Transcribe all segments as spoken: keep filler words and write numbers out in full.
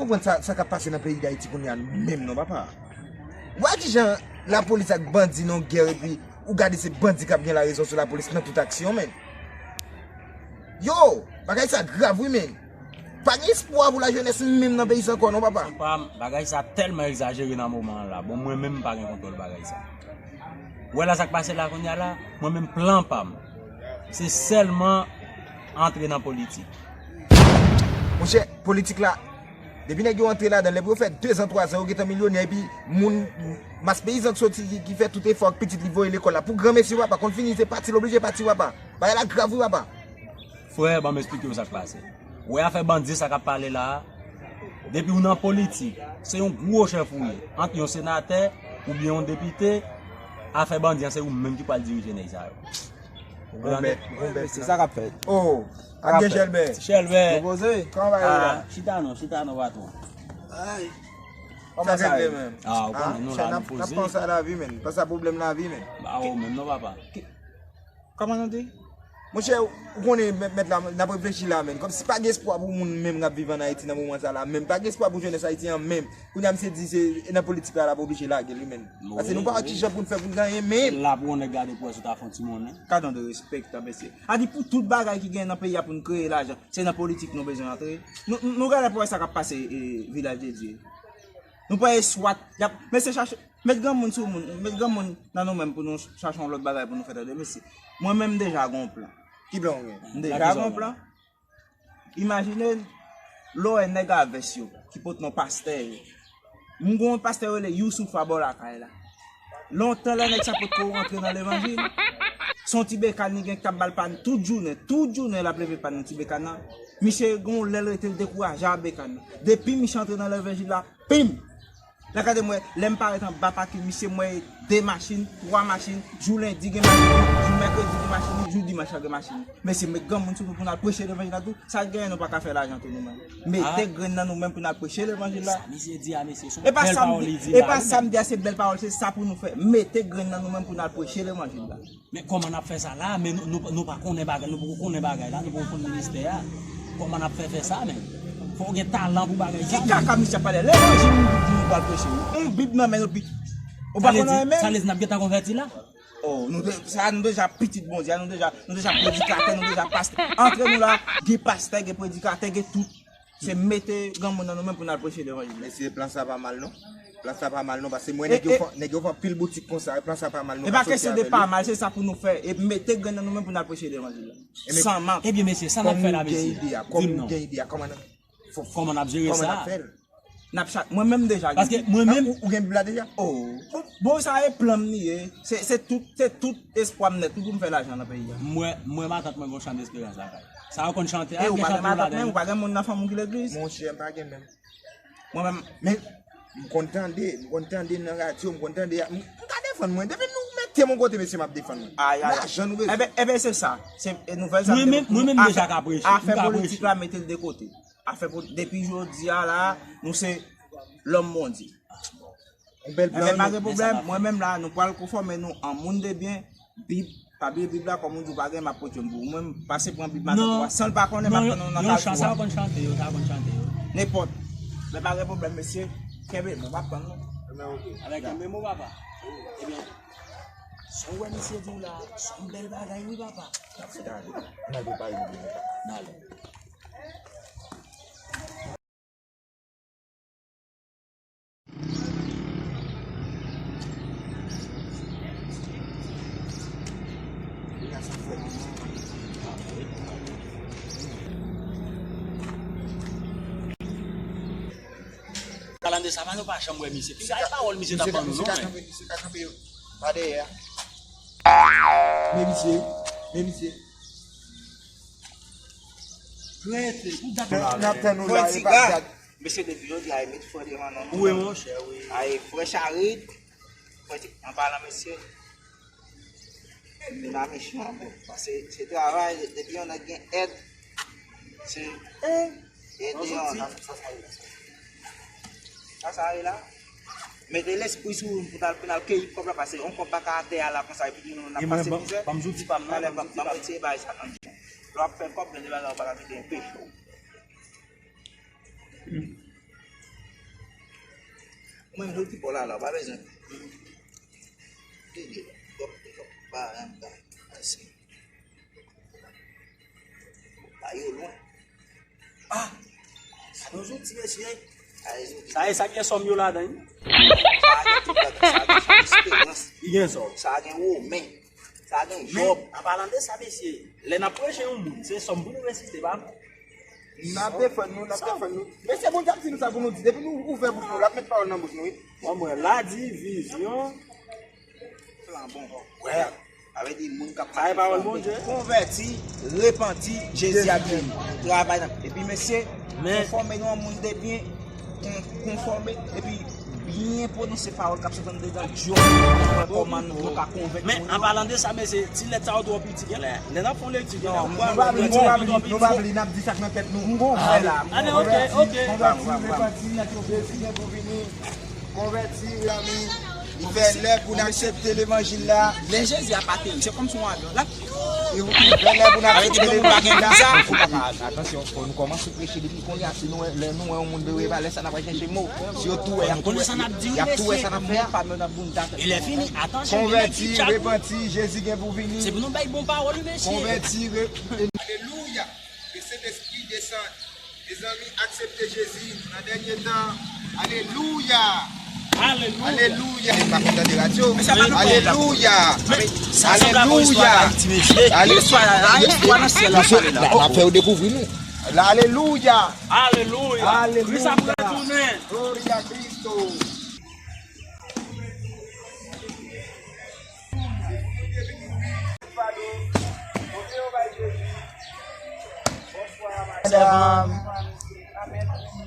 konprann sa, sa k ap pase nan peyi Dayiti kounye a menm non, papa. Ou wè kijan lapolis ak bandi nan yon gè epi ou gade se bandi k ap gen larezon sou lapolis nan tout aksyon, menn. Yo, bagay sa grav wi, menn. Pa gen espwa pou lajenès menm nan peyi sa ankò non, papa. Pam, bagay sa tèlman egzajere nan moman an la. Bon, mwen menm m pa gen kontwòl bagay sa. Ou wè la sa k pase la kounye a la, mwen menm plan pa m, se sèlman antre nan politik. Monchè, politik la, depi nèg yo antre ladan, lè pou yo fè dezan, twazan, yo gentan milyonè, epi moun, mas peyizan k soti, ki, ki fè tout efò ak pitit li voye lekòl la. Pou granmesi, papa, konn fini, se pati, l oblije pati, papa. Bagay la grav wi, papa. Frè, ban m esplike w sa k pase. Ou wè afè bandi sa k ap pale la a, depi w nan politik, se yon gwo chèf ou ye. Ant yon senatè oubyen yon depite, afè bandi an se ou menm ki pral dirije nèg sa yo. Gwo mèt, gwo mèt. Se sa k ap fèt. Oh, ap gen Chèlbè. Chèlbè. Poze. Kòman bagay la? Ah, chita non, chita non, patwon. Ay. Kòman sa ye menm? Ah, ou konnen nou la, nou poze. N ap panse a lavi, menn. Panse a pwoblèm lavi, menn. Ba, ou menm non, papa. Kòman nou di? Monchè, ou konnen mèt, mèt la, n ap reflechi la, menn. Kòmsi pa gen espwa pou moun menm k ap viv ann Ayiti nan moman sa la, menm. Pa gen espwa pou jenès ayisyen an menm. Kounye a, misye di se nan politik la, l ap oblije lage l wi, menn. Paske nou pa wè ki jan pou n fè pou n gade, menn. Se la pou yon nèg gade pou wè si w ta fè yon ti monnen. Gadon de respèktan, mesye. A di pou tout bagay ki gen nan peyi a pou n kreye lajan, se nan politik nou bezwen antre. Nou, nou, nou gade pou wè sa k ap pase, e, Vilaj de Dye. Nou pa eswat, y ap, mesye chache, met granmoun sou moun, met granmoun nan nou menm pou nou chache yon lòt bagay pou nou fè tande, mesye. Mwen menm m deja gen yon plan. Ki plan ou gen? M deja gen yon plan. Imajine, lè w wè nèg a vès yo, ki pot non pastè yo. M gen yon pastè yo rele Youssouf a bò lakay la. Lontan lè nèg sa potko rantre nan levanjil, se yon ti bekàn li gen k ap ba l pàn tout jounen, tout jounen l ap leve pàn nan ti bekàn nan. Misye gen yon lè l rete l dekouraje a bekàn nan. Depi misye antre nan levanjil la, pim! Nan gade mwen, lè m parèt anba pakin misye, m wè de machin, twa machin, jou lendi gen machin, jou mèkredi gen machin, jou dimanch la gen machin. Mesye, met granmoun sou nou pou n al preche levanjil la tou. Sa k genyen nou pa ka fè lajan tou nou menm. Mete grenn nan nou menm pou n al preche levanjil la. Sa misye di a, mesye, se yon bèl pawòl li di la, wi, men. E pa sa m di a, se bèl pawòl, se sa pou nou fè. Mete grenn nan nou menm pou n al preche levanjil la. Men kòman n ap fè sa la? Men nou, nou, nou pa konnen bagay, nou poko konnen bagay la, nou poko konn ministè a. Kòman n ap fè fè sa, men? Fò w gen talan pou bagay sa, men. Ki kaka misye ap pale? Levanjil nou di nou pral preche. Yon bib nan men nou, pi. Ou pa konn anyen menm? Sa vle di, sa vle di n ap gentan konvèti la? Oh, nou de-, sa, nou deja pitit Bondye, nou deja, nou deja predikatè, nou deja pastè. Antre nou la, gen pastè, gen predikatè, gen tout. Se mete granmoun nan nou menm pou n al preche levanjil. Mesye, plan sa pa mal non. Plan sa pa mal non, paske mwen nèg yo fè, nèg yo fè anpil boutik konsa, plan sa pa mal non. E pa kesyon de pa mal, se sa pou nou fè. E mete grenn nan nou menm pou n al preche levanjil la. San mank. Ebyen, mesye, sa n ap fè la, mesye? Di m non. Kòman n ap jere sa? Kòman n ap fè l? N ap cha-, mwen menm deja gen. Paske mwen menm. Ou, ou gen bib la deja? Oh. Bon, bon, sa e plan m li ye. Se, se tout, se tout espwa m nèt wi pou m fè lajan nan peyi a. M wè, m wè matant mwen gen yon chanm esperans lakay. Sa yo konn chante a, gen chante yo ladan. E ou pa gen matant menm, ou pa gen moun nan fanmi w ki legliz? Monchè, m pa gen menm. Mwen menm. Men, m konn tande, m konn tande nan radyo, m konn tande, m, m ka defann mwen. Depi nou mete m yon kote, mesye, m ap defann mwen. Ay, ay, ay. Lajan nou bezwen. Enben, enben, se sa. Se, e, nouvèl sa m te pou nou. Mwen menm, mwen menm m deja ka preche. Afè politik la, mete l de kote. Afè pou, depi jodi a la, nou se lòm Bondye. Yon bèl plan. Enben, pa gen pwoblèm, mwen menm la, nou pral konfòme nou an moun de byen, Bib, pa bliye Bib la, kòm ou di w pa gen, m ap pote yon pou ou. Mwen, m pase pran Bib matant ou a, san l pa konnen, m ap tann ou nan kafou a. Sa yo konn chante yo, sa yo konn chante yo. Nenpòt. Men pa gen pwoblèm, mesye. Kenbe, mwen p ap tann nou. Ebyen, oke. Alè, kenbe mo, papa. Ebyen, sa w wè misye di w la, se yon bèl bagay, wi, papa. N ap fè gade. N al prepare nou byen. N ale. Palan de sa, pa nou pa janm wè misye. Piga e pawòl misye t ap ban nou, non, men. Misye ka kanpe, misye ka kanpe pa dèyè a. Men misye, men misye. Rete, pou dat. N ap tann ou la, e pa dat. Mesye, depi jodi a, e met frè devan non nou. Wi, monchè, wi. Ay, frè Charit, frè Ti-, an palan, mesye, nou nan misyon, bon, paske se travay, depi yon nèg gen èd, se ede yon. Sa, sa, sa, sa, sa, sa, sa, sa, sa, sa, sa, sa, sa, sa, sa, sa, sa, sa, mete lespri sou ou pou n al, pou n al keyi kòb la, paske yon kòb pa ka atè a la konsa, epi nou, n ap pase mizè. Talè, ban m retire bagay sa nan men w. Lè w ap fè kòb, gen de bagay ou pa ka kite anpeche w. Mwen menm, soti bò la, la, w pa bezwen. Tande, twòp, twòp, pa renmen ta. Asi. Pa yo lwen. Ah! Sa gen zouti, mesye. Sa e zouti. Sa e, sa gen sòm yo ladan, wi. Sa gen tout bagay, sa gen sòm esperans. Li gen sòm. Sa gen women. Sa gen Jòb. Men, an palan de sa, mesye, lè n ap preche yon moun, se sòm pou nou resite, pa vre? N ap defann nou, n ap defann nou. Mesye, Bondye ap di nou sa pou nou di. Depi nou ouvè bouch nou, l ap met pawòl nan bouch nou, wi. Bon, mwen, la divizyon. Flanbon. Wè. Sa vle di moun k ap pale flanbe. Konvèti, repanti, Jezi ap vini. Travay nan. Epi mesye, konfòme nou an moun de byen, kon- konfòme, epi byen pwononse pawòl k ap sot anndedan djòl nou, pou wè kòman nou, nou ka konvenk moun yo. Men, an palan de sa, mesye, ti lèt sa yo twò piti, genlè. Lè n ap fè yon lekti, genlè, nou pa vle, nou pa vle, nou pa vle, n ap di sa k nan tèt nou. M gon fè la. Konvèti, konvèti, repanti, nèg yo vle vini pou vini. Konvèti, mezanmi. Li fè lè pou n aksepte levanjil la. Lè Jezi ap ateri, se kòmsi yon avyon. L ap Li fè lè pou n aksepte levanjil la. Atansyon, fò nou kòmanse preche depi kounye a. Si nou wè, lè nou wè yon moun vle reva, lè sa n ap al chèche mo. Si yo tou wè, y ap tou wè, y ap tou wè sa n ap fè a. E lè fini, atansyon, gen nèg ki tchak ou. Konvèti, repanti, Jezi gen pou vini. Se pou nou bay bon pawòl, wi, mesye. Konvèti, re- Alelouya! Ke Sentespri desann. Mezanmi, aksepte Jezi nan dènye tan. Alelouya! Alelouya! Alelouya! Alelouya! Alelouya! Alelouya! Alelouya! N ap fè yo dekouvri nou. Alelouya! Alelouya! Alelouya! Kris ap retounen. Gloria a Cristo. Madanm.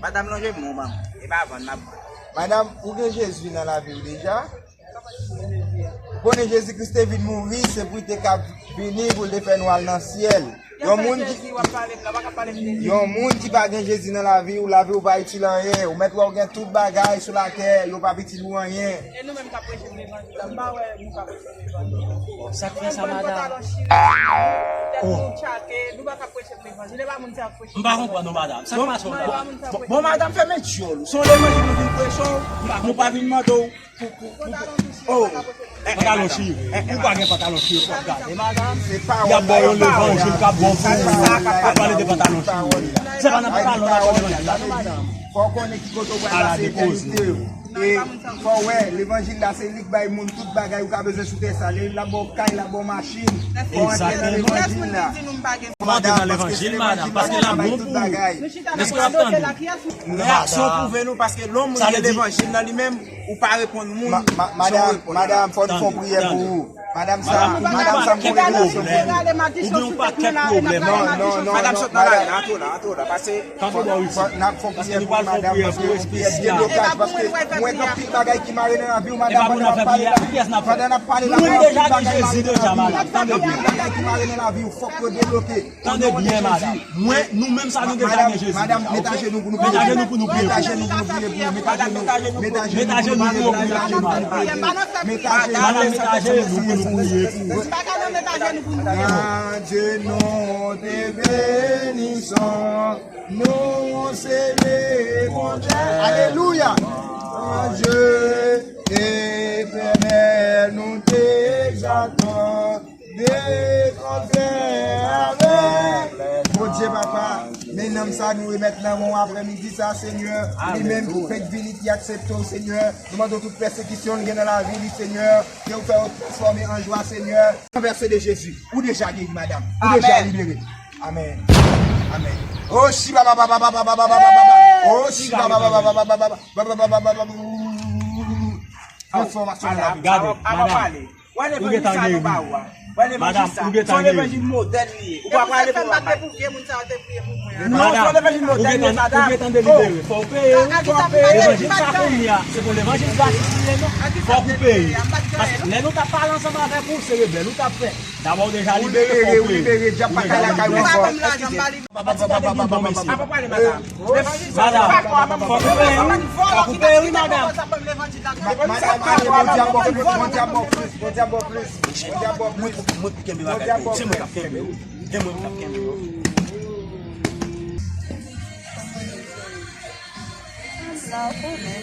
Madanm, lonje men w ban m. E pa vann m ap vann. Madanm, ou gen Jezi nan lavi w deja? Ou konnen Jezi Kris te vin mouri, se pou l te ka vini, pou l te fè nou al nan syèl. Yon moun ki, yon moun ki pa gen Jezi nan lavi w, lavi w pa itil anyen. Ou mèt wè w gen tout bagay sou latè, yo p ap itil ou anyen. E nou menm k ap preche levanjil la, m pa wè nou ka preche levanjil la. Sa k fè sa, madanm? Tèt nou tchake, nou pa ka preche levanjil, e pa moun sa ap preche. M pa konprann non, madanm. Sa k pase w la? Bon, madanm, fèmen djòl ou. Se yon levanjil nou vin preche w, nou pa vin mande w. Pou, pou, pou, oh, pantalon chire. Ou pa gen pantalon chire pou w ap gade, madanm. Y ap ba w yon levanjil k ap bon pou ou. Y ap pale de pantalon chire. Se pa nan pantalon n ap pale levanjil la, non, madanm. Fò w konnen ki kote w pral pase etènite w. E fò w wè, levanjil la, se li k bay moun tout bagay ou ka bezwen sou tè sa. Li, l ap ba w kay, l ap ba w machin. Fò w antre nan levanjil la. Fò w antre nan levanjil, madanm, paske l ap bon pou ou. Èske w ap tande? Reyaksyon pwouve nou, paske lè yon moun gen levanjil nan li menm, ou pa reponn moun, se yon reponn. Madanm, fò n fè yon priyè pou ou. Madanm sa, madanm sa, m gen relasyon pou ou. Ou gen yon pakèt pwoblèm. Non, non, non, madanm, sot nan lari la, antre w la, antre w la, pase. N ap fè yon priyè pou ou, madanm, paske yon priyè deblokaj, paske mwen gen anpil bagay ki mare nan lavi w, madanm, pandan n ap pale la, pandan n ap pale la, mwen gen anpil bagay mare nan lavi w. Gen anpil bagay ki mare nan lavi w, fòk yo debloke. Tande byen, madanm. Mwen, nou menm sa nou deja gen Jezi. Madanm, met ajenou pou nou priye. Met ajenou pou nou priye. Met ajenou pou nou priye pou ou. Met ajenou, met ajenou pou nou priye pou ou. Met ajenou, met ajenou pou nou priye pou ou. Bondye, nou te benison, nou sele kontrè. Alelouya. Bondye, Etènèl, nou te egzaltan. Bondye papa, men nanm sa nou remèt nan men w aprèmidi sa, Senyè. Li menm ki fèk vini, ki aksepte w, Senyè. Nou mande w tout pèsekisyon l gen nan lavi li, Senyè, ke w fè yo transfòme an jwa, Senyè. Nan vèse de Jezi, ou deja geri, madanm. Ou deja libere. Amèn. Amèn. Oh, si baba, baba, baba, baba, baba, baba. Oh, si baba, baba, baba, baba, baba, baba, baba, baba. Transfòmasyon nan lavi. Gade, madanm. Ou gentan geri. Madanm, ou gentan geri. Madanm, ou gentan, ou gentan delibere. Fò w peye. Levanjil sa kounye a, se pou levanjil gratis li ye, non. Fòk ou peye. Paske lè nou t ap pale ansanm avèk ou, se rebèl ou t ap fè. Dabò, ou deja libere, fò w peye. Ou libere, dyab pa kay lakay ou ankò. Pati sa te vin bon, mesye. Madanm, fòk ou peye, wi. Fòk ou peye, wi, madanm. Madanm, madanm, Bondye ap ba w plis, Bondye ap ba w plis, Bondye ap ba w plis, Bondye ap ba w plis. Mwen, mwen, mwen kenbe bagay pou ou. Se mwen k ap kenbe ou. Se mwen k ap kenbe ou. Sa w konnen.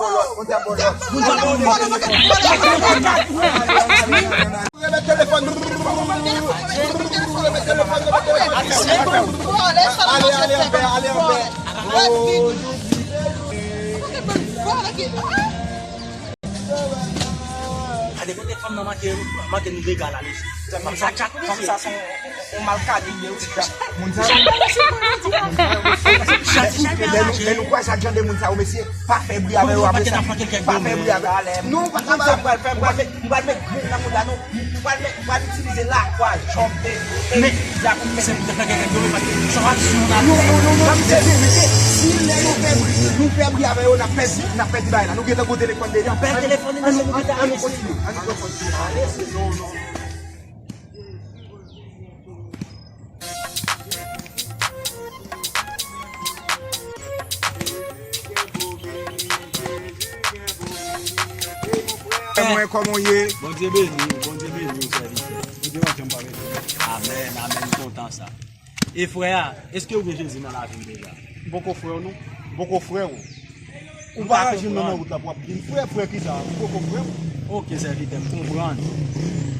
bòlòt, on diab bòlòt. Moun sa bòlòt. Remèt telefòn. Remèt telefòn, remèt telefòn. Ale, ale, anpè, ale, anpè. Oh, Gade kote fanm nan manke, manke nou dega la, mesye. Fanm sa tchat, mesye. Fanm sa se yon, yon malkadi, mesye. Moun sa yo, lè nou, lè nou kwaze ak jan de moun sa yo, mesye, pa fè bri avè yo, apre sa. Pa fè bri avè yo. Non, pa, pa, pa, pa, pa, M pral met grenn nan mouda nou. M pral met, m pral itilize lakwa, jòb de, de, men, se pou te fè kèk dlo, men paske sa w ap di yon bagay. Non, non, non, non, mesye, mesye, si lè nou fè bri, nou fè bri avè yo, n ap pèdi, n ap pèdi bagay la. Nou gentan gon telefòn deja. Pèdi telefòn li, mesye, nou gentan, ann nou kontinye, ann nou kontinye. Ale, se non, non. Frè mwen, kòman w ye? Bondye beni w, Bondye beni w, sèvitè. Ou te wè jan m pa beni w. Amèn, amèn, m kontan sa. E frè a, èske ou gen Jezi nan lavi w deja? M poko frè w, non. M poko frè w. Ou pa ranje m nan wout la pou w ap di m frè, frè kisa? Ou poko frè m. Oke, sèvitè, m konprann.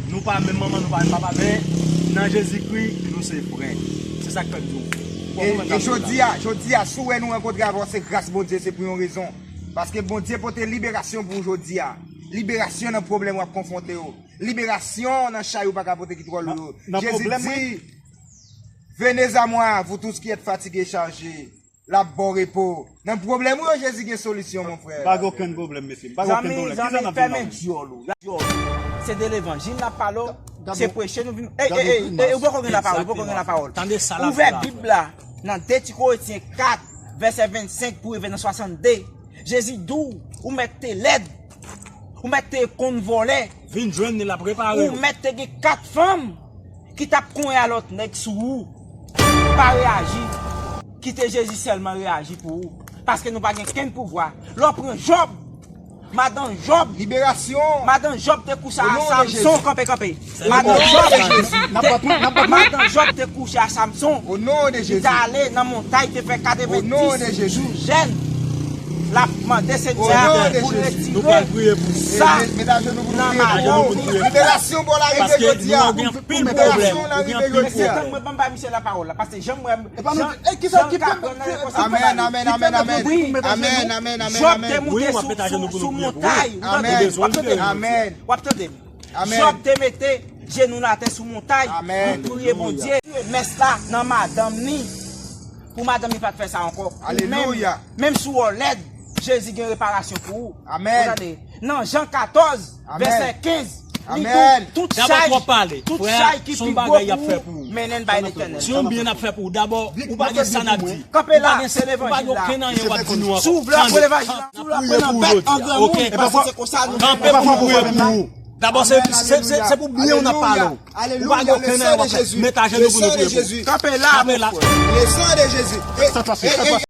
Nou pa menm manman, nou pa menm papa, men nan Jezikri, nou se frè. Se sa k fè m di w. E, e jodi a, jodi a, si w wè nou rankontre avè w, se gras Bondye, se pou yon rezon. Paske Bondye pote liberasyon pou w jodi a. Liberasyon nan pwoblèm w ap konfwonte yo. Liberasyon nan chay ou pa ka pote ki twò lou yo. Jezi di, Venez à moi, vous tous qui êtes fatigués et chargés. L ap ba w repo. Nan pwoblèm ou yo, Jezi gen solisyon, mon frè. M pa gen okenn pwoblèm, mesye. M pa gen okenn pwoblèm. Kisa n ap di la? Zanmi, zanmi, fèmen dyòl ou. Dyòl. Se de levanjil n ap pale w. Se preche nou vin. Ey, ey, ey, ey, ou poko gen lapawòl, ou poko gen lapawòl. Ouvè Bib la nan de Ti Korentyen kat, vèsè vennsenk pou rive nan swasannde. Jezi di w, ou mèt te lèd. Ou mèt te konn vòlè. Vin jwenn li, l ap repare w. Ou mèt te gen kat fanm ki t ap konyen a lòt nèg sou ou. Pa reyaji. Kite Jezi sèlman reyaji pou ou. Paske nou pa gen kenn pouvwa. Lè w pran Jòb, madan Jòb, liberasyon, madan Jòb te kouche a Samson, kanpe, kanpe. Madan Jòb, madan Jòb te kouche a Samson. O non de Jezi. Li te ale nan montay, te fè katrevenndis jou jèn. L ap mande Senyè a pou l retire sa nan madanm li. Liberasyon pou w la rive jodi a. Liberasyon la rive jodi a. Mesye, tann mwen, ban m bay misye lapawòl la. Paske jan m wè, jan l ka pran nan rekonsilyasyon. Amèn, amèn, amèn, amèn. Amèn, amèn, amèn, amèn. Jòb te moute sou, sou, sou montay. Ou tande? W ap tande m? W ap tande m? Amèn. Jòb te mete je nou atè sou montay, nou priye Bondye. Mès la nan madanm ni. Pou madanm ni pa t fè sa ankò. Alelouya. Menm si w lèd, Jezi gen reparasyon pou ou. Amèn. Nan Jan katòz, vèsè kenz, li di, tout chay, tout chay ki pi gwo pou ou, mennen l bay Letènèl. Se yon byen n ap fè pou ou. Dabò, ou pa gen sa n ap di. Kanpe la, se levanjil la. Si w vle apre levanjil la, si w vle apre nan bèt an granmoun, paske se konsa nou menm. Kanpe pou nou priye pou ou. Dabò, se, se, se, se pou byen w n ap pale w. Ou pa gen okenn nan yo w ap fè. Met ajenou pou nou priye pou ou. Kanpe la, kanpe la. Le sang de Jésus.